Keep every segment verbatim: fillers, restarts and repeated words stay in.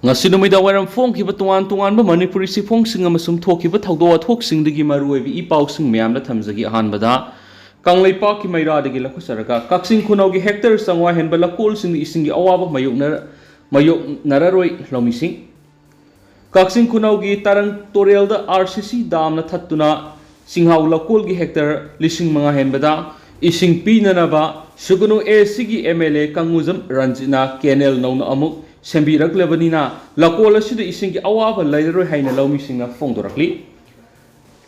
ꯉꯁꯤ ꯅꯨꯃꯤꯗꯥꯡ ꯋꯥꯏꯔꯝ ꯐꯣꯡꯈꯤꯕ ꯇꯣꯉꯥꯟ ꯇꯣꯉꯥꯟꯕ ꯃꯅꯤꯄꯨꯔꯤ ꯆꯦꯐꯣꯡꯁꯤꯡ ꯑꯃꯁꯨꯡ ꯊꯣꯛꯈꯤꯕ ꯊꯧꯗꯣꯛ ꯋꯥꯊꯣꯛꯁꯤꯡꯗꯒꯤ ꯃꯔꯨꯑꯣꯏꯕ ꯏ ꯄꯥꯎꯁꯤꯡ ꯃꯌꯥꯝꯗ ꯊꯝꯖꯒꯦ꯫ ꯑꯍꯥꯟꯕꯗ ꯀꯪꯂꯩꯄꯥꯛꯀꯤ ꯃꯩꯔꯥꯗꯒꯤ ꯂꯧꯈꯠꯆꯔꯒ, ꯀꯛꯆꯤꯡ ꯈꯨꯅꯧꯒꯤ ꯍꯦꯛꯇꯔ ꯆꯥꯝꯃꯉꯥ ꯍꯦꯟꯕ ꯂꯧꯀꯣꯜꯁꯤꯡꯗ ꯏꯁꯤꯡꯒꯤ ꯑꯋꯥꯕ ꯃꯥꯌꯣꯛꯅ-, ꯃꯥꯌꯣꯛꯅꯔꯔꯣꯏ ꯂꯧꯃꯤꯁꯤꯡ꯫ ꯀꯛꯆꯤꯡ ꯈꯨꯅꯧꯒꯤ ꯇꯔꯪ ꯇꯨꯔꯦꯜꯗ ꯑꯥꯔ ꯁꯤ ꯁꯤ ꯗꯥꯝꯅ ꯊꯠꯇꯨꯅ ꯁꯤꯡꯍꯥꯎ ꯂꯧꯀꯣꯜꯒꯤ ꯍꯦꯛꯇꯔ ꯂꯤꯁꯤꯡ ꯃꯉꯥ ꯍꯦꯟꯕꯗ ꯏꯁꯤꯡ ꯄꯤꯅꯅꯕ ꯁꯨꯒꯅꯨ ꯑꯦ ꯁꯤꯒꯤ ꯑꯦꯝ ꯑꯦꯜ ꯑꯦ ꯀꯪꯉꯨꯖꯝ ꯔꯟꯖꯤꯠꯅ ꯀꯦꯅꯦꯜ ꯅꯧꯅ ꯑꯃꯨꯛ ꯁꯦꯝꯕꯤꯔꯛꯂꯕꯅꯤꯅ ꯂꯧꯀꯣꯜ ꯑꯁꯤꯗ ꯏꯁꯤꯡꯒꯤ ꯑꯋꯥꯕ ꯂꯩꯔꯔꯣꯏ ꯍꯥꯏꯅ ꯂꯧꯃꯤꯁꯤꯡꯅ ꯐꯣꯡꯗꯣꯔꯛꯂꯤ꯫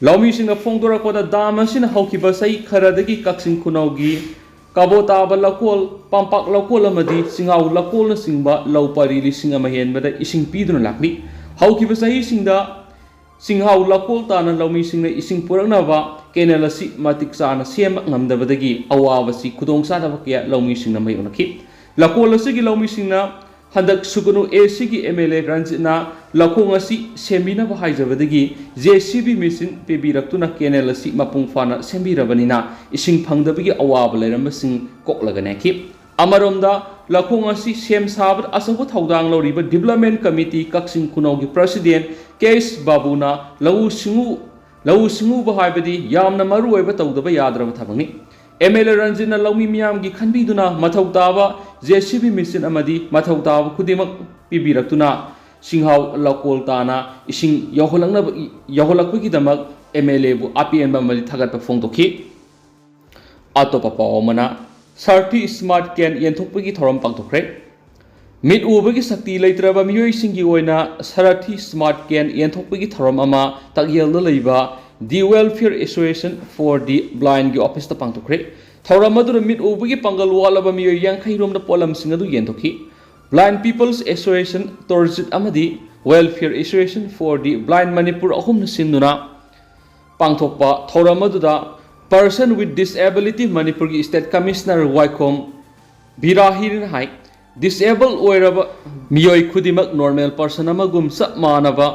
ꯂꯧꯃꯤꯁꯤꯡꯅ ꯐꯣꯡꯗꯣꯔꯛꯄꯗ, ꯗꯥꯝ ꯑꯁꯤꯅ ꯍꯧꯈꯤꯕ ꯆꯍꯤ ꯈꯔꯗꯒꯤ ꯀꯛꯆꯤꯡ ꯈꯨꯅꯧꯒꯤ ꯀꯕꯣꯇꯥꯕ ꯂꯧꯀꯣꯜ, ꯄꯥꯝꯄꯥꯛ ꯂꯧꯀꯣꯜ ꯑꯃꯗꯤ ꯆꯤꯡꯍꯥꯎ ꯂꯧꯀꯣꯜꯅꯆꯤꯡꯕ ꯂꯧ ꯄꯔꯤ ꯂꯤꯁꯤꯡ ꯑꯃ ꯍꯦꯟꯕꯗ ꯏꯁꯤꯡ ꯄꯤꯗꯨꯅ ꯂꯥꯛꯂꯤ꯫ ꯍꯧꯈꯤꯕ ꯆꯍꯤꯁꯤꯡꯗ ꯆꯤꯡꯍꯥꯎ ꯂꯧꯀꯣꯜ ꯇꯥꯅ ꯂꯧꯃꯤꯁꯤꯡꯅ ꯏꯁꯤꯡ ꯄꯨꯔꯛꯅꯕ ꯀꯦꯅꯦꯜ ꯑꯁꯤ ꯃꯇꯤꯛ ꯆꯥꯅ ꯁꯦꯝꯕ ꯉꯝꯗꯕꯗꯒꯤ ꯑꯋꯥꯕꯁꯤ ꯈꯨꯗꯣꯡꯆꯥꯗꯕ ꯀꯌꯥ ꯂꯧꯃꯤꯁꯤꯡꯅ ꯃꯥꯌꯣꯛꯅꯈꯤ꯫ ꯂꯧꯀꯣꯜ ꯑꯁꯤꯒꯤ ꯂꯧꯃꯤꯁꯤꯡꯅ ꯍꯟꯗꯛ ꯁꯨꯒꯅꯨ ꯑꯦ ꯁꯤꯒꯤ ꯑꯦꯝ ꯑꯦꯜ ꯑꯦ ꯔꯟꯖꯤꯠꯅ ꯂꯧꯈꯣꯡ ꯑꯁꯤ ꯁꯦꯝꯕꯤꯅꯕ ꯍꯥꯏꯖꯕꯗꯒꯤ ꯖꯦ ꯁꯤ ꯕꯤ ꯃꯦꯆꯤꯟ ꯄꯤꯕꯤꯔꯛꯇꯨꯅ ꯀꯦꯅꯦꯜ ꯑꯁꯤ ꯃꯄꯨꯡ ꯐꯥꯅ ꯁꯦꯝꯕꯤꯔꯕꯅꯤꯅ ꯏꯁꯤꯡ ꯐꯪꯗꯕꯒꯤ ꯑꯋꯥꯕ ꯂꯩꯔꯝꯕꯁꯤꯡ ꯀꯣꯛꯂꯒ ꯅꯦꯛꯈꯤ꯫ ꯑꯃꯔꯣꯝꯗ, ꯂꯧꯈꯣꯡ ꯑꯁꯤ ꯁꯦꯝ ꯁꯥꯕꯗ ꯑꯆꯧꯕ ꯊꯧꯗꯥꯡ ꯂꯧꯔꯤꯕ ꯗꯤꯕ꯭ꯂꯞꯃꯦꯟ ꯀꯃꯤꯇꯤ ꯀꯛꯆꯤꯡ ꯈꯨꯅꯧꯒꯤ ꯄ꯭ꯔꯁꯤꯗꯦꯟ ꯀꯦ ꯑꯦꯁ ꯕꯥꯕꯨꯅ ꯂꯧꯎ ꯁꯤꯡꯎ, ꯂꯧꯎ ꯁꯤꯡꯎꯕ ꯍꯥꯏꯕꯗꯤ ꯌꯥꯝꯅ ꯃꯔꯨ ꯑꯣꯏꯕ ꯇꯧꯗꯕ ꯌꯥꯗ꯭ꯔꯕ ꯊꯕꯛꯅꯤ꯫ ꯑꯦꯝ ꯑꯦꯜ ꯑꯦ ꯔꯟꯖꯤꯠꯅ ꯂꯧꯃꯤ ꯃꯤꯌꯥꯝꯒꯤ ꯈꯟꯕꯤꯗꯨꯅ ꯃꯊꯧ ꯇꯥꯕ ꯖꯦ ꯁꯤ ꯕꯤ ꯃꯦꯆꯤꯟ ꯑꯃꯗꯤ ꯃꯊꯧ ꯇꯥꯕ ꯈꯨꯗꯤꯡꯃꯛ ꯄꯤꯕꯤꯔꯛꯇꯨꯅ ꯁꯤꯡꯍꯥꯎ ꯂꯧꯀꯣꯜ ꯇꯥꯅ ꯏꯁꯤꯡ ꯌꯧꯍꯜꯂꯛꯅꯕ, ꯌꯧꯍꯜꯂꯛꯄꯒꯤꯗꯃꯛ ꯑꯦꯝ ꯑꯦꯜ ꯑꯦꯕꯨ ꯑꯄꯦꯟꯕ ꯑꯃꯗꯤ ꯊꯥꯒꯠꯄ ꯐꯣꯡꯗꯣꯛꯈꯤ꯫ ꯑꯇꯣꯞꯄ ꯄꯥꯎ ꯑꯃꯅ, ꯁꯥꯔꯊꯤ ꯁ꯭ꯃꯥꯔꯠ ꯀꯦꯟ ꯌꯦꯟꯊꯣꯛꯄꯒꯤ ꯊꯧꯔꯝ ꯄꯥꯡꯊꯣꯛꯈ꯭ꯔꯦ꯫ ꯃꯤꯠ ꯎꯕꯒꯤ ꯁꯛꯇꯤ ꯂꯩꯇ꯭ꯔꯕ ꯃꯤꯑꯣꯏꯁꯤꯡꯒꯤ ꯑꯣꯏꯅ ꯁꯥꯔꯊꯤ ꯁ꯭ꯃꯥꯔꯠ ꯀꯦꯟ ꯌꯦꯟꯊꯣꯛꯄꯒꯤ ꯊꯧꯔꯝ ꯑꯃ ꯇꯥꯛꯌꯦꯜꯗ ꯂꯩꯕ The Welfare Association for the Blindꯒꯤ ꯑꯣꯐꯤꯁꯇ ꯄꯥꯡꯊꯣꯛꯈ꯭ꯔꯦ꯫ ꯊꯧꯔꯝ ꯑꯗꯨꯗ ꯃꯤꯠ ꯎꯕꯒꯤ ꯄꯥꯡꯒꯜ ꯋꯥꯠꯂꯕ ꯃꯤꯑꯣꯏ ꯌꯥꯡꯈꯩ ꯔꯣꯝꯗ ꯄꯣꯠꯂꯝꯁꯤꯡ ꯑꯗꯨ ꯌꯦꯟꯊꯣꯛꯈꯤ꯫ Blind People's Association, ꯇꯣꯔꯖꯤꯠ ꯑꯃꯗꯤ Welfare Association for the Blind Manipur ꯑꯍꯨꯝꯅ ꯁꯤꯟꯗꯨꯅ ꯄꯥꯡꯊꯣꯛꯄ ꯊꯧꯔꯝ ꯑꯗꯨꯗ Person with Disability ꯃꯅꯤꯄꯨꯔꯒꯤ State Commissioner ꯋꯥꯏꯈꯣꯝ ꯕꯤꯔꯥꯍꯤꯔꯤꯅ ꯍꯥꯏ, ꯗꯤꯁꯑꯦꯕꯜ ꯑꯣꯏꯔꯕ ꯃꯤꯑꯣꯏ ꯈꯨꯗꯤꯡꯃꯛ ꯅꯣꯔꯃꯦꯜ ꯄꯔꯁꯟ ꯑꯃꯒꯨꯝ ꯆꯞ ꯃꯥꯟꯅꯕ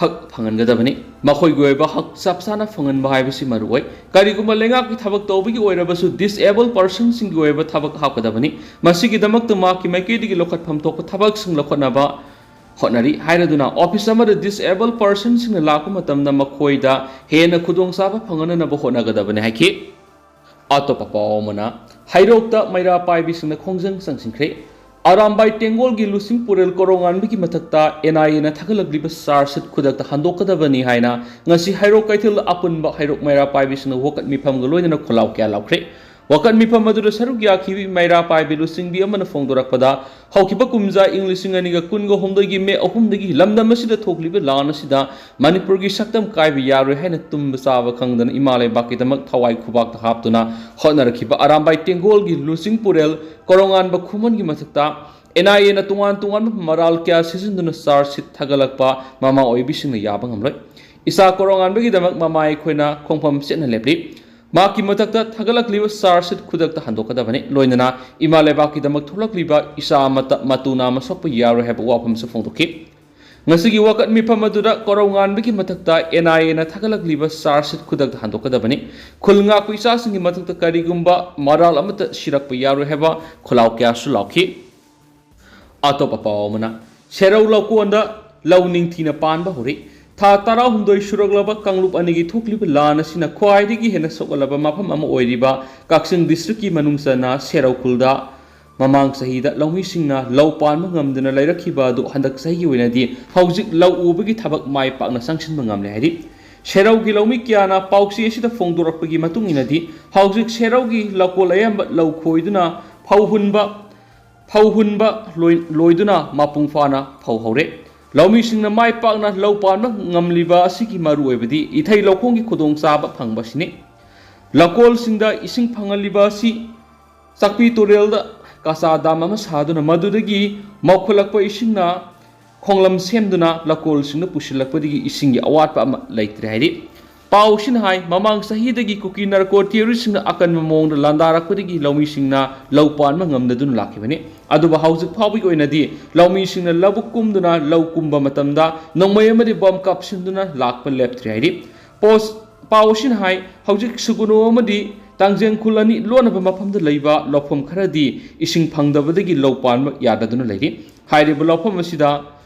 ꯍꯛ ꯐꯪꯍꯟꯒꯗꯕꯅꯤ꯫ ꯃꯈꯣꯏꯒꯤ ꯑꯣꯏꯕ ꯍꯛ ꯆꯞ ꯆꯥꯅ ꯐꯪꯍꯟꯕ ꯍꯥꯏꯕꯁꯤ ꯃꯔꯨꯑꯣꯏ꯫ ꯀꯔꯤꯒꯨꯝꯕ ꯂꯩꯉꯥꯛꯀꯤ ꯊꯕꯛ ꯇꯧꯕꯒꯤ ꯑꯣꯏꯔꯕꯁꯨ ꯗꯤꯁꯑꯦꯕꯜ ꯄꯔꯁꯟꯁꯤꯡꯒꯤ ꯑꯣꯏꯕ ꯊꯕꯛ ꯍꯥꯞꯀꯗꯕꯅꯤ꯫ ꯃꯁꯤꯒꯤꯗꯃꯛꯇ ꯃꯍꯥꯛꯀꯤ ꯃꯥꯏꯀꯩꯗꯒꯤ ꯂꯧꯈꯠꯐꯝ ꯊꯣꯛꯄ ꯊꯕꯛꯁꯤꯡ ꯂꯧꯈꯠꯅꯕ ꯍꯣꯠꯅꯔꯤ ꯍꯥꯏꯔꯗꯨꯅ ꯑꯣꯐꯤꯁ ꯑꯃꯗ ꯗꯤꯁꯑꯦꯕꯜ ꯄꯔꯁꯟꯁꯤꯡꯅ ꯂꯥꯛꯄ ꯃꯇꯝꯗ ꯃꯈꯣꯏꯗ ꯍꯦꯟꯅ ꯈꯨꯗꯣꯡꯆꯥꯕ ꯐꯪꯍꯟꯅꯕ ꯍꯣꯠꯅꯒꯗꯕꯅꯤ ꯍꯥꯏꯈꯤ꯫ ꯑꯇꯣꯞꯄ ꯄꯥꯎ ꯑꯃꯅ, ꯍꯩꯔꯣꯛꯇ ꯃꯩꯔꯥ ꯄꯥꯏꯕꯤꯁꯤꯡꯅ ꯈꯣꯡꯖꯪ ꯆꯪꯁꯤꯟꯈ꯭ꯔꯦ꯫ ꯑꯔꯥꯝꯕꯥꯏ ꯇꯦꯡꯒꯣꯜꯒꯤ ꯂꯨꯆꯤꯡ ꯄꯨꯔꯦꯜ ꯀꯣꯔꯧꯉꯥꯟꯕꯒꯤ ꯃꯊꯛꯇ ꯑꯦꯟ ꯑꯥꯏ ꯑꯦꯅ ꯊꯥꯒꯠꯂꯛꯂꯤꯕ ꯆꯥꯔꯖ ꯁꯤꯠ ꯈꯨꯗꯛꯇ ꯍꯟꯗꯣꯛꯀꯗꯕꯅꯤ ꯍꯥꯏꯅ ꯉꯁꯤ ꯍꯩꯔꯣꯛ ꯀꯩꯊꯦꯜ ꯑꯄꯨꯟꯕ ꯍꯩꯔꯣꯛ ꯃꯩꯔꯥ ꯄꯥꯏꯕꯤꯁꯤꯡꯅ ꯋꯥꯀꯠ ꯃꯤꯐꯝꯒ ꯂꯣꯏꯅꯅ ꯈꯣꯜꯂꯥꯎ ꯀꯌꯥ ꯂꯥꯎꯈ꯭ꯔꯦ꯫ ꯋꯥꯀꯠ ꯃꯤꯐꯝ ꯑꯗꯨꯗ ꯁꯔꯨꯛ ꯌꯥꯈꯤꯕ ꯃꯩꯔꯥ ꯄꯥꯏꯕꯤ ꯂꯨꯆꯤꯡꯕꯤ ꯑꯃꯅ ꯐꯣꯡꯗꯣꯔꯛꯄꯗ, ꯍꯧꯈꯤꯕ ꯀꯨꯝꯖꯥ ꯏꯪ ꯂꯤꯁꯤꯡ ꯑꯅꯤꯒ ꯀꯨꯟꯒ ꯍꯨꯝꯗꯣꯏꯒꯤ ꯃꯦ ꯑꯍꯨꯝꯗꯒꯤ ꯂꯝꯗꯝ ꯑꯁꯤꯗ ꯊꯣꯛꯂꯤꯕ ꯂꯥꯟ ꯑꯁꯤꯗ ꯃꯅꯤꯄꯨꯔꯒꯤ ꯁꯛꯇꯝ ꯀꯥꯏꯕ ꯌꯥꯔꯣꯏ ꯍꯥꯏꯅ ꯇꯨꯝꯕ ꯆꯥꯕ ꯈꯪꯗꯅ ꯏꯃꯥ ꯂꯩꯕꯥꯛꯀꯤꯗꯃꯛ ꯊꯋꯥꯏ ꯈꯨꯕꯥꯛꯇ ꯍꯥꯞꯇꯨꯅ ꯍꯣꯠꯅꯔꯛꯈꯤꯕ ꯑꯔꯥꯝꯕꯥꯏ ꯇꯦꯡꯒꯣꯜꯒꯤ ꯂꯨꯆꯤꯡ ꯄꯨꯔꯦꯜ ꯀꯣꯔꯧꯉꯥꯟꯕ ꯈꯨꯃꯟꯒꯤ ꯃꯊꯛꯇ ꯑꯦꯟ ꯑꯥꯏ ꯑꯦꯅ ꯇꯣꯉꯥꯟ ꯇꯣꯉꯥꯟꯕ ꯃꯔꯥꯜ ꯀꯌꯥ ꯁꯤꯖꯤꯟꯗꯨꯅ ꯆꯥꯔꯖ ꯁꯤꯠ ꯊꯥꯒꯠꯂꯛꯄ ꯃꯃꯥ ꯑꯣꯏꯕꯤꯁꯤꯡꯅ ꯌꯥꯕ ꯉꯝꯂꯣꯏ꯫ ꯏꯆꯥ ꯀꯣꯔꯧꯉꯥꯟꯕꯒꯤꯗꯃꯛ ꯃꯃꯥ ꯑꯩꯈꯣꯏꯅ ꯈꯣꯡꯐꯝ ꯆꯦꯠꯅ ꯂꯦꯞꯂꯤ꯫ ꯃꯍꯥꯛꯀꯤ ꯃꯊꯛꯇ ꯊꯥꯒꯠꯂꯛꯂꯤꯕ ꯆꯥꯔꯖ ꯁꯤꯠ ꯈꯨꯗꯛꯇ ꯍꯟꯗꯣꯛꯀꯗꯕꯅꯤ꯫ ꯂꯣꯏꯅꯅ ꯏꯃꯥ ꯂꯩꯕꯥꯛꯀꯤꯗꯃꯛ ꯊꯣꯛꯂꯛꯂꯤꯕ ꯏꯆꯥ ꯑꯃꯠꯇ ꯃꯇꯨ ꯅꯥꯝꯃ ꯁꯣꯛꯄ ꯌꯥꯔꯣꯏ ꯍꯥꯏꯕ ꯋꯥꯐꯝꯁꯨ ꯐꯣꯡꯗꯣꯛꯈꯤ꯫ ꯉꯁꯤꯒꯤ ꯋꯥꯀꯠ ꯃꯤꯐꯝ ꯑꯗꯨꯗ ꯀꯣꯔꯧꯉꯥꯟꯕꯒꯤ ꯃꯊꯛꯇ ꯑꯦꯟ ꯑꯥꯏ ꯑꯦꯅ ꯊꯥꯒꯠꯂꯛꯂꯤꯕ ꯆꯥꯔꯖ ꯁꯤꯠ ꯈꯨꯗꯛꯇ ꯍꯟꯗꯣꯛꯀꯗꯕꯅꯤ꯫ ꯈꯨꯜ ꯉꯥꯛꯄ ꯏꯆꯥꯁꯤꯡꯒꯤ ꯃꯊꯛꯇ ꯀꯔꯤꯒꯨꯝꯕ ꯃꯔꯥꯜ ꯑꯃꯠꯇ ꯁꯤꯔꯛꯄ ꯌꯥꯔꯣꯏ ꯍꯥꯏꯕ ꯈꯣꯜꯂꯥꯎ ꯀꯌꯥꯁꯨ ꯂꯥꯎꯈꯤ꯫ ꯑꯇꯣꯞꯄ ꯄꯥꯎ ꯑꯃꯅ, ꯁꯦꯔꯧ ꯂꯧꯀꯣꯟꯗ ꯂꯧ ꯅꯤꯡꯊꯤꯅ ꯄꯥꯟꯕ ꯍꯧꯔꯦ꯫ ꯊꯥ ꯇꯔꯥꯍꯨꯝꯗꯣꯏ ꯁꯨꯔꯛꯂꯕ ꯀꯥꯡꯂꯨꯞ ꯑꯅꯤꯒꯤ ꯊꯣꯛꯂꯤꯕ ꯂꯥꯟ ꯑꯁꯤꯅ ꯈ꯭ꯋꯥꯏꯗꯒꯤ ꯍꯦꯟꯅ ꯁꯣꯛꯍꯜꯂꯕ ꯃꯐꯝ ꯑꯃ ꯑꯣꯏꯔꯤꯕ ꯀꯛꯆꯤꯡ ꯗꯤꯁꯇ꯭ꯔꯤꯛꯀꯤ ꯃꯅꯨꯡ ꯆꯟꯅ ꯁꯦꯔꯧ ꯈꯨꯜꯗ ꯃꯃꯥꯡ ꯆꯍꯤꯗ ꯂꯧꯃꯤꯁꯤꯡꯅ ꯂꯧ ꯄꯥꯟꯕ ꯉꯝꯗꯅ ꯂꯩꯔꯛꯈꯤꯕ ꯑꯗꯨ ꯍꯟꯗꯛ ꯆꯍꯤꯒꯤ ꯑꯣꯏꯅꯗꯤ ꯍꯧꯖꯤꯛ ꯂꯧ ꯎꯕꯒꯤ ꯊꯕꯛ ꯃꯥꯏ ꯄꯥꯛꯅ ꯆꯪꯁꯤꯟꯕ ꯉꯝꯂꯦ ꯍꯥꯏꯔꯤ꯫ ꯁꯦꯔꯧꯒꯤ ꯂꯧꯃꯤ ꯀꯌꯥꯅ ꯄꯥꯎꯆꯦ ꯑꯁꯤꯗ ꯐꯣꯡꯗꯣꯔꯛꯄꯒꯤ ꯃꯇꯨꯡ ꯏꯟꯅꯗꯤ, ꯍꯧꯖꯤꯛ ꯁꯦꯔꯧꯒꯤ ꯂꯧꯀꯣꯜ ꯑꯌꯥꯝꯕ ꯂꯧ ꯈꯣꯏꯗꯨꯅ ꯐꯧ ꯍꯨꯟꯕ ꯐꯧ ꯍꯨꯟꯕ ꯂꯣꯏ-, ꯂꯣꯏꯗꯨꯅ ꯃꯄꯨꯡ ꯐꯥꯅ ꯐꯧ ꯍꯧꯔꯦ꯫ ꯂꯧꯃꯤꯁꯤꯡꯅ ꯃꯥꯏ ꯄꯥꯛꯅ ꯂꯧ ꯄꯥꯟꯕ ꯉꯝꯂꯤꯕ ꯑꯁꯤꯒꯤ ꯃꯔꯨꯑꯣꯏꯕꯗꯤ ꯏꯊꯩ ꯂꯧꯈꯣꯡꯒꯤ ꯈꯨꯗꯣꯡꯆꯥꯕ ꯐꯪꯕ ꯑꯁꯤꯅꯤ꯫ ꯂꯧꯀꯣꯜꯁꯤꯡꯗ ꯏꯁꯤꯡ ꯐꯪꯍꯜꯂꯤꯕ ꯑꯁꯤ ꯆꯥꯛꯄꯤ ꯇꯨꯔꯦꯜꯗ ꯀꯆꯥ ꯗꯥꯝ ꯑꯃ ꯁꯥꯗꯨꯅ ꯃꯗꯨꯗꯒꯤ ꯃꯧꯈꯠꯂꯛꯄ ꯏꯁꯤꯡꯅ ꯈꯣꯡꯂꯝ ꯁꯦꯝꯗꯨꯅ ꯂꯧꯀꯣꯜꯁꯤꯡꯗ ꯄꯨꯁꯤꯜꯂꯛꯄꯗꯒꯤ ꯏꯁꯤꯡꯒꯤ ꯑꯋꯥꯠꯄ ꯑꯃ ꯂꯩꯇ꯭ꯔꯦ ꯍꯥꯏꯔꯤ꯫ ꯄꯥꯎꯁꯤꯅ ꯍꯥꯏ, ꯃꯃꯥꯡ ꯆꯍꯤꯗꯒꯤ ꯀꯨꯀꯤ ꯅꯥꯔꯀꯣ ꯇꯦꯔꯣꯔꯤꯁꯁꯤꯡꯅ ꯑꯀꯟꯕ ꯃꯑꯣꯡꯗ ꯂꯥꯟꯗꯥꯔꯛꯄꯗꯒꯤ ꯂꯧꯃꯤꯁꯤꯡꯅ ꯂꯧ ꯄꯥꯟꯕ ꯉꯝꯅꯗꯨꯅ ꯂꯥꯛꯈꯤꯕꯅꯤ꯫ ꯑꯗꯨꯕꯨ ꯍꯧꯖꯤꯛ ꯐꯥꯎꯕꯒꯤ ꯑꯣꯏꯅꯗꯤ ꯂꯧꯃꯤꯁꯤꯡꯅ ꯂꯧꯕꯨꯛ ꯀꯨꯝꯗꯨꯅ ꯂꯧ ꯀꯨꯝꯕ ꯃꯇꯝꯗ ꯅꯣꯡꯃꯩ ꯑꯃꯗꯤ ꯕꯣꯝ ꯀꯥꯞꯁꯤꯟꯗꯨꯅ ꯂꯥꯛꯄ ꯂꯦꯞꯇ꯭ꯔꯤ ꯍꯥꯏꯔꯤ꯫ ꯄꯣꯁ-, ꯄꯥꯎ ꯑꯁꯤꯅ ꯍꯥꯏ, ꯍꯧꯖꯤꯛ ꯁꯨꯒꯨꯅꯨ ꯑꯃꯗꯤ ꯇꯥꯡꯖꯦꯡ ꯈꯨꯜ ꯑꯅꯤ ꯂꯣꯟꯅꯕ ꯃꯐꯝꯗ ꯂꯩꯕ ꯂꯧꯐꯝ ꯈꯔꯗꯤ ꯏꯁꯤꯡ ꯐꯪꯗꯕꯗꯒꯤ ꯂꯧ ꯄꯥꯟꯕ ꯌꯥꯗꯗꯨꯅ ꯂꯩꯔꯤ꯫ ꯍꯥꯏꯔꯤꯕ ꯂꯧꯐꯝ ꯑꯁꯤꯗ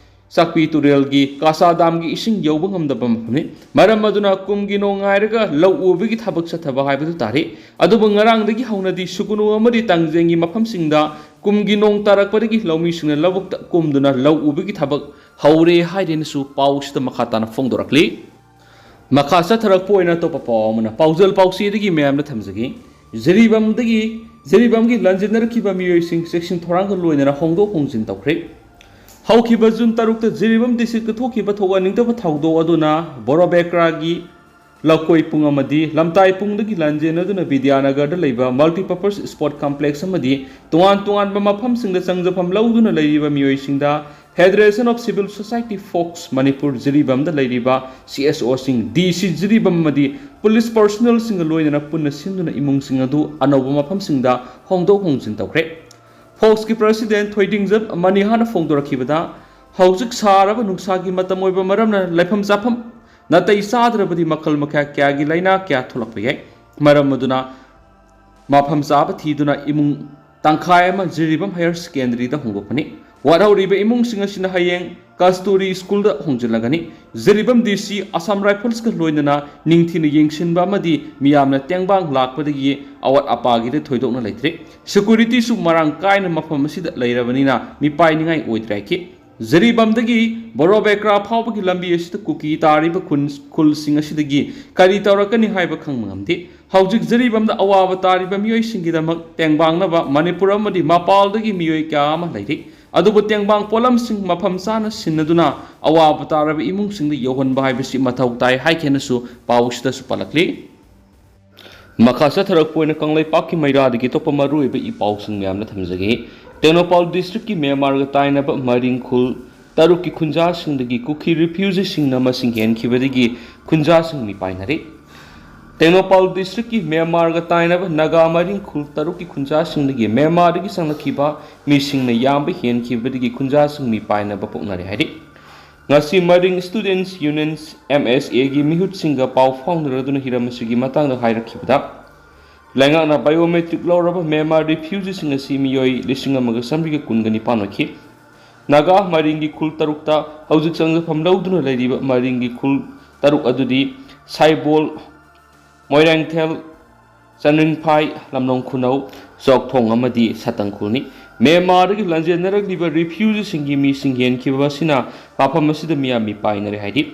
ꯆꯥꯛꯄꯤ ꯇꯨꯔꯦꯜꯒꯤ ꯀꯥꯁꯥ ꯗꯥꯝꯒꯤ ꯏꯁꯤꯡ ꯌꯧꯕ ꯉꯝꯗꯕ ꯃꯐꯝꯅꯤ꯫ ꯃꯔꯝ ꯑꯗꯨꯅ ꯀꯨꯝꯒꯤ ꯅꯣꯡ ꯉꯥꯏꯔꯒ ꯂꯧ ꯎꯕꯒꯤ ꯊꯕꯛ ꯆꯠꯊꯕ ꯍꯥꯏꯕꯗꯨ ꯇꯥꯔꯤ꯫ ꯑꯗꯨꯕꯨ ꯉꯔꯥꯡꯗꯒꯤ ꯍꯧꯅꯗꯤ ꯁꯨꯒꯨꯅꯨ ꯑꯃꯗꯤ ꯇꯥꯡꯖꯦꯡꯒꯤ ꯃꯐꯝꯁꯤꯡꯗ ꯀꯨꯝꯒꯤ ꯅꯣꯡ ꯇꯥꯔꯛꯄꯗꯒꯤ ꯂꯧꯃꯤꯁꯤꯡꯅ ꯂꯧꯕꯨꯛꯇ ꯀꯨꯝꯗꯨꯅ ꯂꯧ ꯎꯕꯒꯤ ꯊꯕꯛ ꯍꯧꯔꯦ ꯍꯥꯏꯗꯦꯅꯁꯨ ꯄꯥꯎꯁꯤꯗ ꯃꯈꯥ ꯇꯥꯅ ꯐꯣꯡꯗꯣꯔꯛꯂꯤ꯫ ꯃꯈꯥ ꯆꯠꯊꯔꯛꯄ ꯑꯣꯏꯅ ꯑꯇꯣꯞꯄ ꯄꯥꯎ ꯑꯃꯅ ꯄꯥꯎꯖꯦꯜ ꯄꯥꯎꯆꯦꯗꯒꯤ ꯃꯌꯥꯝꯗ ꯊꯝꯖꯒꯦ꯫ ꯖꯤꯔꯤꯕꯥꯝꯗꯒꯤ ꯖꯤꯔꯤꯕꯥꯝꯒꯤ ꯂꯥꯟꯖꯦꯟꯅꯔꯛꯈꯤꯕ ꯃꯤꯑꯣꯏꯁꯤꯡ ꯆꯦꯛꯁꯤꯟ ꯊꯧꯔꯥꯡꯒ ꯂꯣꯏꯅꯅ ꯍꯣꯡꯗꯣꯛ ꯍꯣꯡꯖꯤꯟ ꯇꯧꯈ꯭ꯔꯦ꯫ ꯍꯧꯈꯤꯕ ꯖꯨꯟ ꯇꯔꯨꯛꯇ ꯖꯤꯔꯤꯕꯥꯝ ꯗꯤꯁꯇ꯭ꯔꯤꯛꯇ ꯊꯣꯛꯈꯤꯕ ꯊꯧꯒꯠꯅꯤꯡꯗꯕ ꯊꯧꯗꯣꯛ ꯑꯗꯨꯅ ꯕꯣꯔꯣꯕꯦꯀ꯭ꯔꯥꯒꯤ ꯂꯀꯣꯏ ꯄꯨꯡ ꯑꯃꯗꯤ ꯂꯝꯇꯥꯏ ꯄꯨꯡꯗꯒꯤ ꯂꯥꯟꯖꯦꯟꯅꯗꯨꯅ ꯕꯤꯗ꯭ꯌꯥꯅꯒꯔꯗ ꯂꯩꯕ multipurpose sport complex ꯑꯃꯗꯤ ꯇꯣꯉꯥꯟ ꯇꯣꯉꯥꯟꯕ ꯃꯐꯝꯁꯤꯡꯗ ꯆꯪꯖꯐꯝ ꯂꯧꯗꯨꯅ ꯂꯩꯔꯤꯕ ꯃꯤꯑꯣꯏꯁꯤꯡꯗ Federation of Civil Society Folks Manipur ꯖꯤꯔꯤꯕꯥꯝꯗ ꯂꯩꯔꯤꯕ ꯁꯤ ꯑꯦꯁ ꯑꯣꯁꯤꯡ, ꯗꯤ ꯁꯤ ꯖꯤꯔꯤꯕꯥꯝ ꯑꯃꯗꯤ ꯄꯨꯂꯤꯁ ꯄꯔꯁꯣꯅꯦꯜꯁꯤꯡꯒ ꯂꯣꯏꯅꯅ ꯄꯨꯟꯅ ꯁꯤꯟꯗꯨꯅ ꯏꯃꯨꯡꯁꯤꯡ ꯑꯗꯨ ꯑꯅꯧꯕ ꯃꯐꯝꯁꯤꯡꯗ ꯍꯣꯡꯗꯣꯛ ꯍꯣꯡꯖꯤꯟ ꯇꯧꯈ꯭ꯔꯦ꯫ ꯐꯣꯛꯁꯀꯤ ꯄ꯭ꯔꯁꯤꯗꯦꯟ ꯊꯣꯏꯗꯤꯡꯖꯝ ꯃꯅꯤꯍꯥꯅ ꯐꯣꯡꯗꯣꯔꯛꯈꯤꯕꯗ, ꯍꯧꯖꯤꯛ ꯁꯥꯔꯕ ꯅꯨꯡꯁꯥꯒꯤ ꯃꯇꯝ ꯑꯣꯏꯕ ꯃꯔꯝꯅ ꯂꯩꯐꯝ ꯆꯥꯐꯝ ꯅꯥꯇꯩ ꯆꯥꯗ꯭ꯔꯕꯗꯤ ꯃꯈꯜ ꯃꯈꯥ ꯀꯌꯥꯒꯤ ꯂꯥꯏꯅꯥ ꯀꯌꯥ ꯊꯣꯛꯂꯛꯄ ꯌꯥꯏ꯫ ꯃꯔꯝ ꯑꯗꯨꯅ ꯃꯐꯝ ꯆꯥꯕ ꯊꯤꯗꯨꯅ ꯏꯃꯨꯡ ꯇꯪꯈꯥꯏ ꯑꯃ ꯖꯤꯔꯤꯕꯥꯝ ꯍꯥꯌꯔ ꯁꯦꯀꯦꯟꯗꯔꯤꯗ ꯍꯣꯡꯗꯣꯛꯄꯅꯤ꯫ ꯋꯥꯠꯍꯧꯔꯤꯕ ꯏꯃꯨꯡꯁꯤꯡ ꯑꯁꯤꯅ ꯍꯌꯦꯡ ꯀꯁꯇꯨꯔꯤ ꯁ꯭ꯀꯨꯜꯗ ꯍꯣꯡꯖꯤꯜꯂꯒꯅꯤ꯫ ꯖꯤꯔꯤꯕꯥꯝ ꯗꯤ ꯁꯤ ꯑꯁꯥꯝ ꯔꯥꯏꯐꯜꯁꯀ ꯂꯣꯏꯅꯅ ꯅꯤꯡꯊꯤꯅ ꯌꯦꯡꯁꯤꯟꯕ ꯑꯃꯗꯤ ꯃꯤꯌꯥꯝꯅ ꯇꯦꯡꯕꯥꯡ ꯂꯥꯛꯄꯗꯒꯤ ꯑꯋꯥꯠ ꯑꯄꯥꯒꯤꯗꯤ ꯊꯣꯏꯗꯣꯛꯅ ꯂꯩꯇ꯭ꯔꯤ꯫ ꯁꯦꯀ꯭ꯌꯨꯔꯤꯇꯤꯁꯨ ꯃꯔꯥꯡ ꯀꯥꯏꯅ ꯃꯐꯝ ꯑꯁꯤꯗ ꯂꯩꯔꯕꯅꯤꯅ ꯃꯤꯄꯥꯏꯅꯤꯡꯉꯥꯏ ꯑꯣꯏꯗ꯭ꯔꯦ ꯍꯥꯏꯈꯤ꯫ ꯖꯤꯔꯤꯕꯥꯝꯗꯒꯤ ꯕꯣꯔꯣꯕꯦꯀ꯭ꯔꯥ ꯐꯥꯎꯕꯒꯤ ꯂꯝꯕꯤ ꯑꯁꯤꯗ ꯀꯨꯀꯤ ꯇꯥꯔꯤꯕ ꯈꯨꯟ, ꯈꯨꯜꯁꯤꯡ ꯑꯁꯤꯗꯒꯤ ꯀꯔꯤ ꯇꯧꯔꯛꯀꯅꯤ ꯍꯥꯏꯕ ꯈꯪꯕ ꯉꯝꯗꯦ꯫ ꯍꯧꯖꯤꯛ ꯖꯤꯔꯤꯕꯥꯝꯗ ꯑꯋꯥꯕ ꯇꯥꯔꯤꯕ ꯃꯤꯑꯣꯏꯁꯤꯡꯒꯤꯗꯃꯛ ꯇꯦꯡꯕꯥꯡꯅꯕ ꯃꯅꯤꯄꯨꯔ ꯑꯃꯗꯤ ꯃꯄꯥꯜꯗꯒꯤ ꯃꯤꯑꯣꯏ ꯀꯌꯥ ꯑꯃ ꯂꯩꯔꯤ꯫ ꯑꯗꯨꯕꯨ ꯇꯦꯡꯕꯥꯡ ꯄꯣꯠꯂꯝꯁꯤꯡ ꯃꯐꯝ ꯆꯥꯅ ꯁꯤꯟꯅꯗꯨꯅ ꯑꯋꯥꯕ ꯇꯥꯔꯕ ꯏꯃꯨꯡꯁꯤꯡꯗ ꯌꯧꯍꯟꯕ ꯍꯥꯏꯕꯁꯤ ꯃꯊꯧ ꯇꯥꯏ ꯍꯥꯏꯈꯤꯅꯁꯨ ꯄꯥꯎ ꯑꯁꯤꯗꯁꯨ ꯄꯜꯂꯛꯂꯤ꯫ ꯃꯈꯥ ꯆꯠꯊꯔꯛꯄ ꯑꯣꯏꯅ ꯀꯪꯂꯩꯄꯥꯛꯀꯤ ꯃꯩꯔꯥꯗꯒꯤ ꯑꯇꯣꯞꯄ ꯃꯔꯨꯑꯣꯏꯕ ꯏ ꯄꯥꯎꯁꯤꯡ ꯃꯌꯥꯝꯅ ꯊꯝꯖꯒꯦ꯫ ꯇꯦꯡꯅꯧꯄꯥꯜ ꯗꯤꯁꯇ꯭ꯔꯤꯛꯀꯤ ꯃ꯭ꯌꯥꯟꯃꯥꯔꯒ ꯇꯥꯏꯅꯕ ꯃꯔꯤꯡ ꯈꯨꯜ ꯇꯔꯨꯛꯀꯤ ꯈꯨꯟꯖꯥꯁꯤꯡꯗꯒꯤ ꯀꯨꯀꯤ ꯔꯤꯐ꯭ꯌꯨꯖꯤꯁꯤꯡꯅ ꯃꯁꯤꯡ ꯍꯦꯟꯈꯤꯕꯗꯒꯤ ꯈꯨꯟꯖꯥꯁꯤꯡ ꯃꯤꯄꯥꯏꯅꯔꯦ꯫ ꯇꯦꯡꯅꯧꯄꯥꯜ ꯗꯤꯁꯇ꯭ꯔꯤꯛꯀꯤ ꯃ꯭ꯌꯥꯟꯃꯥꯔꯒ ꯇꯥꯏꯅꯕ ꯅꯥꯒꯥ ꯃꯔꯤꯡ ꯈꯨꯜ ꯇꯔꯨꯛꯀꯤ ꯈꯨꯟꯖꯥꯁꯤꯡꯗꯒꯤ ꯃ꯭ꯌꯥꯟꯃꯥꯔꯗꯒꯤ ꯆꯪꯂꯛꯈꯤꯕ ꯃꯤꯁꯤꯡꯅ ꯌꯥꯝꯕ ꯍꯦꯟꯈꯤꯕꯗꯒꯤ ꯈꯨꯟꯖꯥꯁꯤꯡ ꯃꯤꯄꯥꯏꯅꯕ ꯄꯣꯛꯅꯔꯦ ꯍꯥꯏꯔꯤ꯫ ꯉꯁꯤ ꯃꯔꯤꯡ ꯁ꯭ꯇꯨꯗꯦꯟꯠꯁ ꯌꯨꯅꯤꯌꯟ, ꯑꯦꯝ ꯑꯦꯁ ꯑꯦꯒꯤ ꯃꯤꯍꯨꯠꯁꯤꯡꯒ ꯄꯥꯎ ꯐꯥꯎꯅꯔꯗꯨꯅ ꯍꯤꯔꯝ ꯑꯁꯤꯒꯤ ꯃꯇꯥꯡꯗ ꯍꯥꯏꯔꯛꯈꯤꯕꯗ, ꯂꯩꯉꯥꯛꯅ ꯕꯥꯏꯑꯣꯃꯦꯇ꯭ꯔꯤꯛ ꯂꯧꯔꯕ ꯃ꯭ꯌꯥꯟꯃꯥꯔ ꯔꯤꯐ꯭ꯌꯨꯖꯤꯁꯤꯡ ꯑꯁꯤ ꯃꯤꯑꯣꯏ ꯂꯤꯁꯤꯡ ꯑꯃꯒ ꯆꯥꯃꯔꯤꯒ ꯀꯨꯟꯒ ꯅꯤꯄꯥꯟ ꯑꯣꯏꯈꯤ꯫ ꯅꯥꯒꯥ ꯃꯔꯤꯡꯒꯤ ꯈꯨꯜ ꯇꯔꯨꯛꯇ ꯍꯧꯖꯤꯛ ꯆꯪꯖꯐꯝ ꯂꯧꯗꯨꯅ ꯂꯩꯔꯤꯕ ꯃꯔꯤꯡꯒꯤ ꯈꯨꯜ ꯇꯔꯨꯛ ꯑꯗꯨꯗꯤ ꯁꯥꯏꯕꯣꯜ, ꯃꯣꯏꯔꯥꯡꯊꯦꯜ, ꯆꯟꯔꯤꯡꯐꯥꯏ, ꯂꯝꯂꯣꯡ ꯈꯨꯅꯧ, ꯆꯣꯛꯊꯣꯡ ꯑꯃꯗꯤ ꯁꯇꯪ ꯈꯨꯜꯅꯤ꯫ ꯃ꯭ꯌꯥꯟꯃꯥꯔꯗꯒꯤ ꯂꯥꯟꯖꯦꯟꯅꯔꯛꯂꯤꯕ ꯔꯤꯐ꯭ꯌꯨꯖꯤꯁꯤꯡꯒꯤ ꯃꯤꯁꯤꯡ ꯍꯦꯟꯈꯤꯕ ꯑꯁꯤꯅ ꯃꯐꯝ ꯑꯁꯤꯗ ꯃꯤꯌꯥꯝ ꯃꯤꯄꯥꯏꯅꯔꯦ ꯍꯥꯏꯔꯤ꯫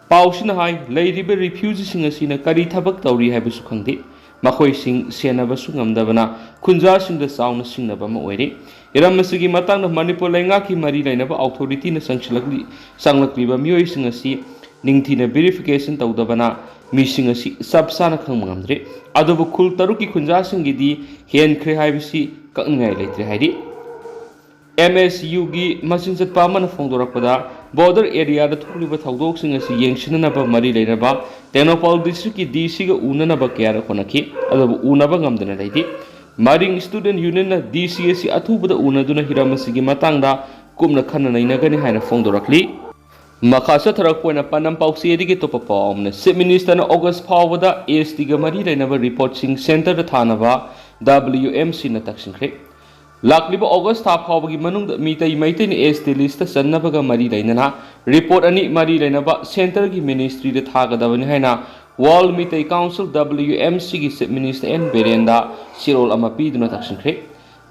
ꯄꯥꯎꯁꯤꯅ ꯍꯥꯏ, ꯂꯩꯔꯤꯕ ꯔꯤꯐ꯭ꯌꯨꯖꯤꯁꯤꯡ ꯑꯁꯤꯅ ꯀꯔꯤ ꯊꯕꯛ ꯇꯧꯔꯤ ꯍꯥꯏꯕꯁꯨ ꯈꯪꯗꯦ꯫ ꯃꯈꯣꯏꯁꯤꯡ ꯁꯦꯟꯅꯕꯁꯨ ꯉꯝꯗꯕꯅ ꯈꯨꯟꯖꯥꯁꯤꯡꯗ ꯆꯥꯎꯅ ꯁꯤꯡꯅꯕ ꯑꯃ ꯑꯣꯏꯔꯤ꯫ ꯍꯤꯔꯝ ꯑꯁꯤꯒꯤ ꯃꯇꯥꯡꯗ ꯃꯅꯤꯄꯨꯔ ꯂꯩꯉꯥꯛꯀꯤ ꯃꯔꯤ ꯂꯩꯅꯕ ꯑꯣꯊꯣꯔꯤꯇꯤꯅ ꯆꯪꯁꯤꯜꯂꯛꯂꯤ-, ꯆꯪꯂꯛꯂꯤꯕ ꯃꯤꯑꯣꯏꯁꯤꯡ ꯑꯁꯤ ꯅꯤꯡꯊꯤꯅ ꯚꯦꯔꯤꯐꯤꯀꯦꯁꯟ ꯇꯧꯗꯕꯅ ꯃꯤꯁꯤꯡ ꯑꯁꯤ ꯆꯞ ꯆꯥꯅ ꯈꯪꯕ ꯉꯝꯗ꯭ꯔꯤ꯫ ꯑꯗꯨꯕꯨ ꯈꯨꯜ ꯇꯔꯨꯛꯀꯤ ꯈꯨꯟꯖꯥꯁꯤꯡꯒꯤꯗꯤ ꯍꯦꯟꯈ꯭ꯔꯦ ꯍꯥꯏꯕꯁꯤ ꯀꯛꯅꯤꯡꯉꯥꯏ ꯂꯩꯇ꯭ꯔꯦ ꯍꯥꯏꯔꯤ꯫ ꯑꯦꯝ ꯑꯦꯁ ꯌꯨꯒꯤ ꯃꯆꯤꯟ ꯆꯠꯄ ꯑꯃꯅ ꯐꯣꯡꯗꯣꯔꯛꯄꯗ, ꯕꯣꯔꯗꯔ ꯑꯦꯔꯤꯌꯥꯗ ꯊꯣꯛꯂꯤꯕ ꯊꯧꯗꯣꯛꯁꯤꯡ ꯑꯁꯤ ꯌꯦꯡꯁꯤꯟꯅꯅꯕ ꯃꯔꯤ ꯂꯩꯅꯕ ꯇꯦꯡꯅꯧꯄꯥꯜ ꯗꯤꯁꯇ꯭ꯔꯤꯛꯀꯤ ꯗꯤ ꯁꯤꯒ ꯎꯅꯅꯕ ꯀꯌꯥꯔꯛ ꯍꯣꯠꯅꯈꯤ, ꯑꯗꯨꯕꯨ ꯎꯅꯕ ꯉꯝꯗꯅ ꯂꯩꯔꯤ꯫ ꯃꯔꯤꯡ ꯁ꯭ꯇꯨꯗꯦꯟꯠ ꯌꯨꯅꯤꯌꯟꯅ ꯗꯤ ꯁꯤ ꯑꯁꯤ ꯑꯊꯨꯕꯗ ꯎꯅꯗꯨꯅ ꯍꯤꯔꯝ ꯑꯁꯤꯒꯤ ꯃꯇꯥꯡꯗ ꯀꯨꯞꯅ ꯈꯟꯅ ꯅꯩꯅꯒꯅꯤ ꯍꯥꯏꯅ ꯐꯣꯡꯗꯣꯔꯛꯂꯤ꯫ ꯃꯈꯥ ꯆꯠꯊꯔꯛꯄ ꯑꯣꯏꯅ ꯄꯥꯟꯗꯝ ꯄꯥꯎꯆꯦꯗꯒꯤ ꯑꯇꯣꯞꯄ ꯄꯥꯎ ꯑꯃꯅ, ꯆꯤꯐ ꯃꯤꯅꯤꯁꯇꯔꯅ ꯑꯣꯒꯁ ꯐꯥꯎꯕꯗ ꯑꯦꯁ ꯇꯤꯒ ꯃꯔꯤ ꯂꯩꯅꯕ ꯔꯤꯄꯣꯔꯠꯁꯤꯡ ꯁꯦꯟꯇꯔꯗ ꯊꯥꯅꯕ ꯗꯕ꯭ꯂꯤꯌꯨ ꯑꯦꯝ ꯁꯤꯅ ꯇꯛꯁꯤꯟꯈ꯭ꯔꯦ꯫ ꯂꯥꯛꯂꯤꯕ ꯑꯣꯒꯁ ꯊꯥ ꯐꯥꯎꯕꯒꯤ ꯃꯅꯨꯡꯗ ꯃꯤꯇꯩ ꯃꯩꯇꯩꯅ ꯑꯦꯁ ꯇꯤ ꯂꯤꯁꯇ ꯆꯟꯅꯕꯒ ꯃꯔꯤ ꯂꯩꯅꯅ ꯔꯤꯄꯣꯔꯠ ꯑꯅꯤ ꯃꯔꯤ ꯂꯩꯅꯕ ꯁꯦꯟꯇꯔꯒꯤ ꯃꯤꯅꯤꯁꯇ꯭ꯔꯤꯗ ꯊꯥꯒꯗꯕꯅꯤ ꯍꯥꯏꯅ ꯋꯥꯔꯜ ꯃꯤꯇꯩ ꯀꯥꯎꯟꯁꯤꯜ, ꯗꯕ꯭ꯂꯤꯌꯨ ꯑꯦꯝ ꯁꯤꯒꯤ ꯆꯤꯐ ꯃꯤꯅꯤꯁꯇꯔ ꯑꯦꯟ ꯕꯤꯔꯦꯟꯗ ꯆꯦꯔꯣꯜ ꯑꯃ ꯄꯤꯗꯨꯅ ꯇꯛꯁꯤꯟꯈ꯭ꯔꯦ꯫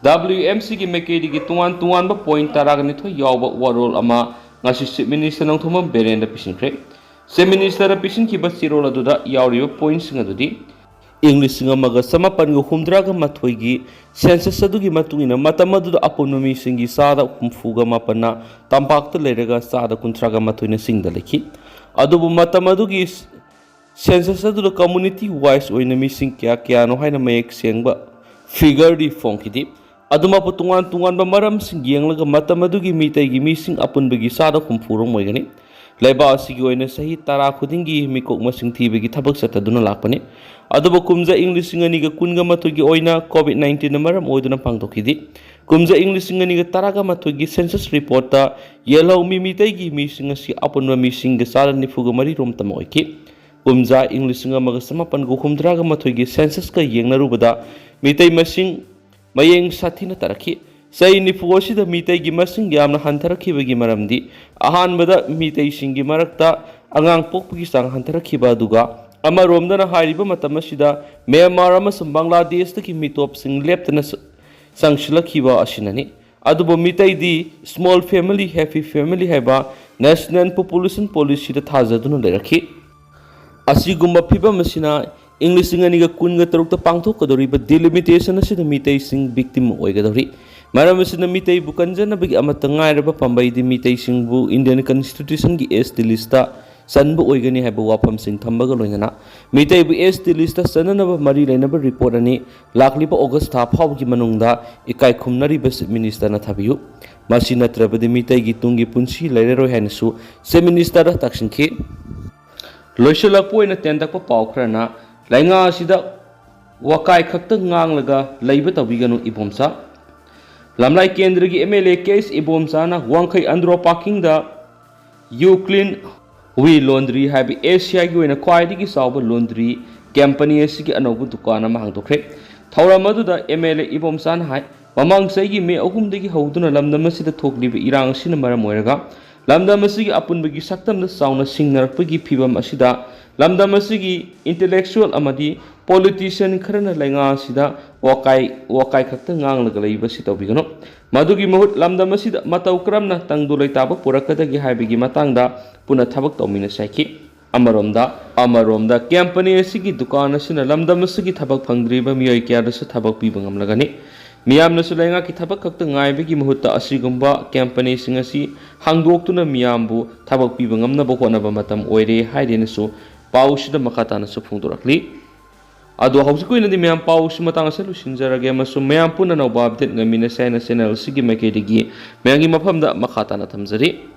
ꯗꯕ꯭ꯂꯤꯌꯨ ꯑꯦꯝ ꯁꯤꯒꯤ ꯃꯥꯏꯀꯩꯗꯒꯤ ꯇꯣꯉꯥꯟ ꯇꯣꯉꯥꯟꯕ ꯄꯣꯏꯟꯠ ꯇꯔꯥꯒ ꯅꯤꯊꯣꯏ ꯌꯥꯎꯕ ꯋꯥꯔꯣꯜ ꯑꯃ ꯉꯁꯤ ꯆꯤꯐ ꯃꯤꯅꯤꯁꯇꯔ ꯅꯣꯡꯊꯣꯝꯕꯝ ꯕꯤꯔꯦꯟꯗ ꯄꯤꯁꯤꯟꯈ꯭ꯔꯦ꯫ ꯆꯤꯐ ꯃꯤꯅꯤꯁꯇꯔꯗ ꯄꯤꯁꯤꯟꯈꯤꯕ ꯆꯦꯔꯣꯜ ꯑꯗꯨꯗ ꯌꯥꯎꯔꯤꯕ ꯄꯣꯏꯟꯠꯁꯤꯡ ꯑꯗꯨꯗꯤ: ꯏꯪ ꯂꯤꯁꯤꯡ ꯑꯃꯒ ꯆꯃꯥꯄꯟꯒ ꯍꯨꯝꯗ꯭ꯔꯥꯒ ꯃꯥꯊꯣꯏꯒꯤ ꯁꯦꯟꯁꯁ ꯑꯗꯨꯒꯤ ꯃꯇꯨꯡ ꯏꯟꯅ, ꯃꯇꯝ ꯑꯗꯨꯗ ꯑꯄꯨꯟꯕ ꯃꯤꯁꯤꯡꯒꯤ ꯆꯥꯗ ꯍꯨꯝꯐꯨꯒ ꯃꯥꯄꯟꯅ ꯇꯝꯄꯥꯛꯇ ꯂꯩꯔꯒ ꯆꯥꯗ ꯀꯨꯟꯊ꯭ꯔꯥꯒ ꯃꯥꯊꯣꯏꯅ ꯆꯤꯡꯗ ꯂꯩꯈꯤ꯫ ꯑꯗꯨꯕꯨ ꯃꯇꯝ ꯑꯗꯨꯒꯤ ꯁꯦꯟꯁꯁ ꯑꯗꯨꯗ ꯀꯝꯃ꯭ꯌꯨꯅꯤꯇꯤ ꯋꯥꯏꯁ ꯑꯣꯏꯅ ꯃꯤꯁꯤꯡ ꯀꯌꯥ ꯀꯌꯥꯅꯣ ꯍꯥꯏꯅ ꯃꯌꯦꯛ ꯁꯦꯡꯕ ꯐꯤꯒꯔꯗꯤ ꯐꯣꯡꯈꯤꯗꯦ꯫ ꯑꯗꯨꯃꯛꯄꯨ, ꯇꯣꯉꯥꯟ ꯇꯣꯉꯥꯟꯕ ꯃꯔꯝꯁꯤꯡ ꯌꯦꯡꯂꯒ ꯃꯇꯝ ꯑꯗꯨꯒꯤ ꯃꯤꯇꯩꯒꯤ ꯃꯤꯁꯤꯡ ꯑꯄꯨꯟꯕꯒꯤ ꯆꯥꯗ ꯍꯨꯝꯐꯨ ꯔꯣꯝ ꯑꯣꯏꯒꯅꯤ꯫ ꯂꯩꯕꯥꯛ ꯑꯁꯤꯒꯤ ꯑꯣꯏꯅ ꯆꯍꯤ ꯇꯔꯥ ꯈꯨꯗꯤꯡꯒꯤ ꯃꯤꯀꯣꯛ ꯃꯁꯤꯡ ꯊꯤꯕꯒꯤ ꯊꯕꯛ ꯆꯠꯊꯗꯨꯅ ꯂꯥꯛꯄꯅꯤ꯫ ꯑꯗꯨꯕꯨ ꯀꯨꯝꯖꯥ ꯏꯪ ꯂꯤꯁꯤꯡ ꯑꯅꯤꯒ ꯀꯨꯟꯒ ꯃꯥꯊꯣꯏꯒꯤ ꯑꯣꯏꯅ ꯀꯣꯚꯤꯗ ꯅꯥꯏꯟꯇꯤꯟꯅ ꯃꯔꯝ ꯑꯣꯏꯗꯨꯅ ꯄꯥꯡꯊꯣꯛꯈꯤꯗꯦ꯫ ꯀꯨꯝꯖꯥ ꯏꯪ ꯂꯤꯁꯤꯡ ꯑꯅꯤꯒ ꯇꯔꯥꯒ ꯃꯥꯊꯣꯏꯒꯤ ꯁꯦꯟꯁꯁ ꯔꯤꯄꯣꯔꯠꯇ ꯌꯦꯜꯍꯧꯃꯤ ꯃꯤꯇꯩꯒꯤ ꯃꯤꯁꯤꯡ ꯑꯁꯤ ꯑꯄꯨꯟꯕ ꯃꯤꯁꯤꯡꯒꯤ ꯆꯥꯗ ꯅꯤꯐꯨꯒ ꯃꯔꯤ ꯔꯣꯝꯇꯃꯛ ꯑꯣꯏꯈꯤ꯫ ꯀꯨꯝꯖꯥ ꯏꯪ ꯂꯤꯁꯤꯡ ꯑꯃꯒ ꯆꯃꯥꯄꯟꯒ ꯍꯨꯝꯗ꯭ꯔꯥꯒ ꯃꯥꯊꯣꯏꯒꯤ ꯁꯦꯟꯁꯁꯀ ꯌꯦꯡꯅꯔꯨꯕꯗ ꯃꯤꯇꯩ ꯃꯁꯤꯡ ꯃꯌꯦꯡ ꯁꯥꯊꯤꯅ ꯇꯥꯔꯛꯈꯤ꯫ ꯆꯍꯤ ꯅꯤꯐꯨ ꯑꯁꯤꯗ ꯃꯤꯇꯩꯒꯤ ꯃꯁꯤꯡ ꯌꯥꯝꯅ ꯍꯟꯊꯔꯛꯈꯤꯕꯒꯤ ꯃꯔꯝꯗꯤ, ꯑꯍꯥꯟꯕꯗ, ꯃꯤꯇꯩꯁꯤꯡꯒꯤ ꯃꯔꯛꯇ ꯑꯉꯥꯡ ꯄꯣꯛꯄꯒꯤ ꯆꯥꯡ ꯍꯟꯊꯔꯛꯈꯤꯕ, ꯑꯗꯨꯒ ꯑꯃꯔꯣꯝꯗꯅ ꯍꯥꯏꯔꯤꯕ ꯃꯇꯝ ꯑꯁꯤꯗ ꯃ꯭ꯌꯥꯟꯃꯥꯔ ꯑꯃꯁꯨꯡ ꯕꯪꯒ꯭ꯂꯥꯗꯦꯁꯇꯒꯤ ꯃꯤꯇꯣꯞꯁꯤꯡ ꯂꯦꯞꯇꯅ ꯆ-, ꯆꯪꯁꯤꯜꯂꯛꯈꯤꯕ ꯑꯁꯤꯅꯅꯤ꯫ ꯑꯗꯨꯕꯨ ꯃꯤꯇꯩꯗꯤ small family, happy family ꯍꯥꯏꯕ National Population Policyꯗ ꯊꯥꯖꯗꯨꯅ ꯂꯩꯔꯛꯈꯤ꯫ ꯑꯁꯤꯒꯨꯝꯕ ꯐꯤꯕꯝ ꯑꯁꯤꯅ ꯏꯪ ꯂꯤꯁꯤꯡ ꯑꯅꯤꯒ ꯀꯨꯟꯒ ꯇꯔꯨꯛꯇ ꯄꯥꯡꯊꯣꯛꯀꯗꯧꯔꯤꯕ delimitation ꯑꯁꯤꯗ ꯃꯤꯇꯩꯁꯤꯡ victim ꯑꯣꯏꯒꯗꯧꯔꯤ꯫ ꯃꯔꯝ ꯑꯁꯤꯅ ꯃꯤꯇꯩꯕꯨ ꯀꯟꯖꯅꯕꯒꯤ ꯑꯃꯠꯇ ꯉꯥꯏꯔꯕ ꯄꯥꯝꯕꯩꯗꯤ ꯃꯤꯇꯩꯁꯤꯡꯕꯨ Indian Constitutionꯒꯤ S T listꯇ ꯆꯟꯕ ꯑꯣꯏꯒꯅꯤ ꯍꯥꯏꯕ ꯋꯥꯐꯝꯁꯤꯡ ꯊꯝꯕꯒ ꯂꯣꯏꯅꯅ ꯃꯤꯇꯩꯕꯨ S T listꯇ ꯆꯟꯅꯅꯕ ꯃꯔꯤ ꯂꯩꯅꯕ report ꯑꯅꯤ ꯂꯥꯛꯂꯤꯕ August ꯊꯥ ꯐꯥꯎꯕꯒꯤ ꯃꯅꯨꯡꯗ ꯏꯀꯥꯏ ꯈꯨꯝꯅꯔꯤꯕ Chief Ministerꯅ ꯊꯥꯕꯤꯌꯨ꯫ ꯃꯁꯤ ꯅꯠꯇ꯭ꯔꯕꯗꯤ ꯃꯤꯇꯩꯒꯤ ꯇꯨꯡꯒꯤ ꯄꯨꯟꯁꯤ ꯂꯩꯔꯔꯣꯏ ꯍꯥꯏꯅꯁꯨ Chief Ministerꯗ ꯇꯛꯁꯤꯟꯈꯤ꯫ ꯂꯣꯏꯁꯤꯜꯂꯛꯄ ꯑꯣꯏꯅ ꯇꯦꯟꯇꯛꯄ ꯄꯥꯎ ꯈꯔꯅ, ꯂꯩꯉꯥꯛ ꯑꯁꯤꯗ ꯋꯥꯀꯥꯏ ꯈꯛꯇ ꯉꯥꯡꯂꯒ ꯂꯩꯕ ꯇꯧꯕꯤꯒꯅꯨ ꯏꯕꯣꯝꯆꯥ꯫ ꯂꯝꯂꯥꯏ ꯀꯦꯟꯗ꯭ꯔꯒꯤ M L A K S ꯏꯕꯣꯝꯆꯥꯅ ꯋꯥꯡꯈꯩ Andro parkingꯗ You Clean, We Laundry ꯍꯥꯏꯕ ꯑꯦꯁꯤꯌꯥꯒꯤ ꯑꯣꯏꯅ ꯈ꯭ꯋꯥꯏꯗꯒꯤ ꯆꯥꯎꯕ laundry company ꯑꯁꯤꯒꯤ ꯑꯅꯧꯕ ꯗꯨꯀꯥꯟ ꯑꯃ ꯍꯥꯡꯗꯣꯛꯈ꯭ꯔꯦ꯫ ꯊꯧꯔꯝ ꯑꯗꯨꯗ M L A ꯏꯕꯣꯝꯆꯥꯅ ꯍꯥꯏ, ꯃꯃꯥꯡ ꯆꯍꯤꯒꯤ ꯃꯦ ꯑꯍꯨꯝꯗꯒꯤ ꯍꯧꯗꯨꯅ ꯂꯝꯗꯝ ꯑꯁꯤꯗ ꯊꯣꯛꯂꯤꯕ ꯏꯔꯥꯡ ꯑꯁꯤꯅ ꯃꯔꯝ ꯑꯣꯏꯔꯒ ꯂꯝꯗꯝ ꯑꯁꯤꯒꯤ ꯑꯄꯨꯟꯕꯒꯤ ꯁꯛꯇꯝꯗ ꯆꯥꯎꯅ ꯁꯤꯡꯅꯔꯛꯄꯒꯤ ꯐꯤꯕꯝ ꯑꯁꯤꯗ ꯂꯝꯗꯝ ꯑꯁꯤꯒꯤ intellectual ꯑꯃꯗꯤ politician ꯈꯔꯅ ꯂꯩꯉꯥꯛ ꯑꯁꯤꯗ ꯋꯥꯀꯥꯏ, ꯋꯥꯀꯥꯏ ꯈꯛꯇ ꯉꯥꯡꯂꯒ ꯂꯩꯕ ꯑꯁꯤ ꯇꯧꯕꯤꯒꯅꯨ꯫ ꯃꯗꯨꯒꯤ ꯃꯍꯨꯠ ꯂꯝꯗꯝ ꯑꯁꯤꯗ ꯃꯇꯧ ꯀꯔꯝꯅ ꯇꯪꯗꯨ ꯂꯩꯇꯥꯕ ꯄꯨꯔꯛꯀꯗꯒꯦ ꯍꯥꯏꯕꯒꯤ ꯃꯇꯥꯡꯗ ꯄꯨꯟꯅ ꯊꯕꯛ ꯇꯧꯃꯤꯟꯅꯁꯤ ꯍꯥꯏꯈꯤ꯫ ꯑꯃꯔꯣꯝꯗ, ꯑꯃꯔꯣꯝꯗ company ꯑꯁꯤꯒꯤ ꯗꯨꯀꯥꯟ ꯑꯁꯤꯅ ꯂꯝꯗꯝ ꯑꯁꯤꯒꯤ ꯊꯕꯛ ꯐꯪꯗ꯭ꯔꯤꯕ ꯃꯤꯑꯣꯏ ꯀꯌꯥꯗꯁꯨ ꯊꯕꯛ ꯄꯤꯕ ꯉꯝꯂꯒꯅꯤ꯫ ꯃꯤꯌꯥꯝꯅꯁꯨ ꯂꯩꯉꯥꯛꯀꯤ ꯊꯕꯛ ꯈꯛꯇ ꯉꯥꯏꯕꯒꯤ ꯃꯍꯨꯠꯇ ꯑꯁꯤꯒꯨꯝꯕ companyꯁꯤꯡ ꯑꯁꯤ ꯍꯥꯡꯗꯣꯛꯇꯨꯅ ꯃꯤꯌꯥꯝꯕꯨ ꯊꯕꯛ ꯄꯤꯕ ꯉꯝꯅꯕ ꯍꯣꯠꯅꯕ ꯃꯇꯝ ꯑꯣꯏꯔꯦ ꯍꯥꯏꯗꯦꯅꯁꯨ ꯄꯥꯎꯁꯤꯗ ꯃꯈꯥ ꯇꯥꯅꯁꯨ ꯐꯣꯡꯗꯣꯔꯛꯂꯤ꯫ ꯑꯗꯣ ꯍꯧꯖꯤꯛꯀꯤ ꯑꯣꯏꯅꯗꯤ ꯃꯌꯥꯝ ꯄꯥꯎꯁꯤ ꯃꯇꯥꯡ ꯑꯁꯤꯗ ꯂꯣꯏꯁꯤꯟꯖꯔꯒꯦ ꯑꯃꯁꯨꯡ ꯃꯌꯥꯝ ꯄꯨꯟꯅ ꯑꯅꯧꯕ update ꯉꯥꯏꯃꯤꯟꯅꯁꯦ ꯍꯥꯏꯅ channel ꯑꯁꯤꯒꯤ ꯃꯥꯏꯀꯩꯗꯒꯤ ꯃꯌꯥꯝꯒꯤ ꯃꯐꯝꯗ ꯃꯈꯥ ꯇꯥꯅ ꯊꯝꯖꯔꯤ꯫